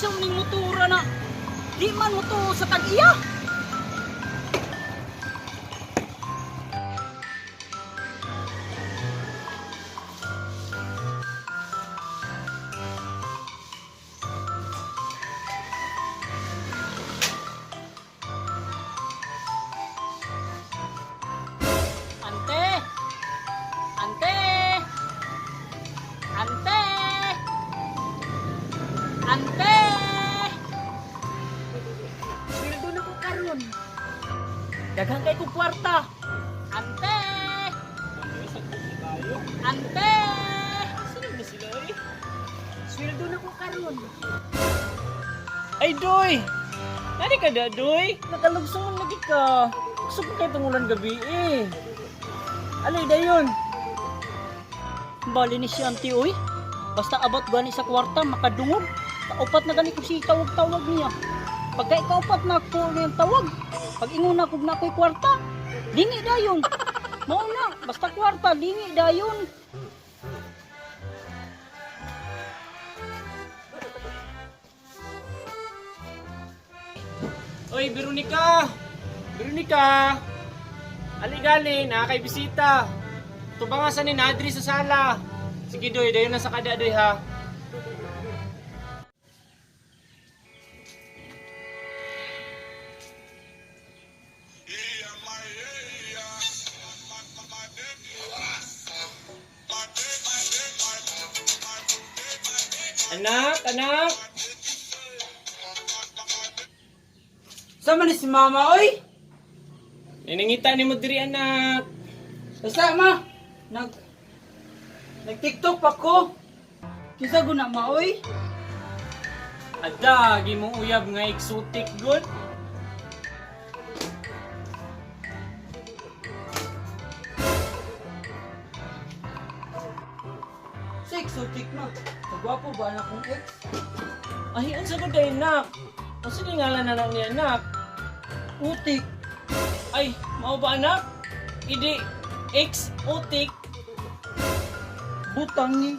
Sa ning motora na. Di man mo to sa tag-iya. Ante! Ante! Ante! Ante! Sweldo na ko karon. Daghan kay kog kwarta. Ante! Ante! Sino na sila eh? Sweldo na ko karon. Ay, Doy! Nani ka da, Doy? Nakalugsong lagi ka. Gusto ko kay tungulan gabi eh. Alay, dayon. Bali ni si ante oy. Basta abot gani sa kwarta makadungog. Kaupat na gani ko si tawag-tawag niya. Pagka ikaupat na ko niyang tawag. Pag ingon na kog na ako'y kwarta, lingi dayon. Mao na, basta kwarta lingi dayon. Oy, Veronica! Veronica! Aligali, na kay bisita. Tubanga sa ni Nadri sa sala. Sige, Doy, dayon na sa kada, Doy, ha? Anak, anak! Sama ni si mama, oy! Ninangita ni mo diri, anak. Basta, ma! Nag... Nag-TikTok pa ko! Kinsa guna ma oy? Ada, gimong uyab nga exotic good. Sa exotic, ma. Kagwapo ba na akong ex? Ay, unsa ko day, nak? Unsa ni ngalan na lang ni anak? Utik! Ay, mao ba anak? Idi exotic. Butang ni!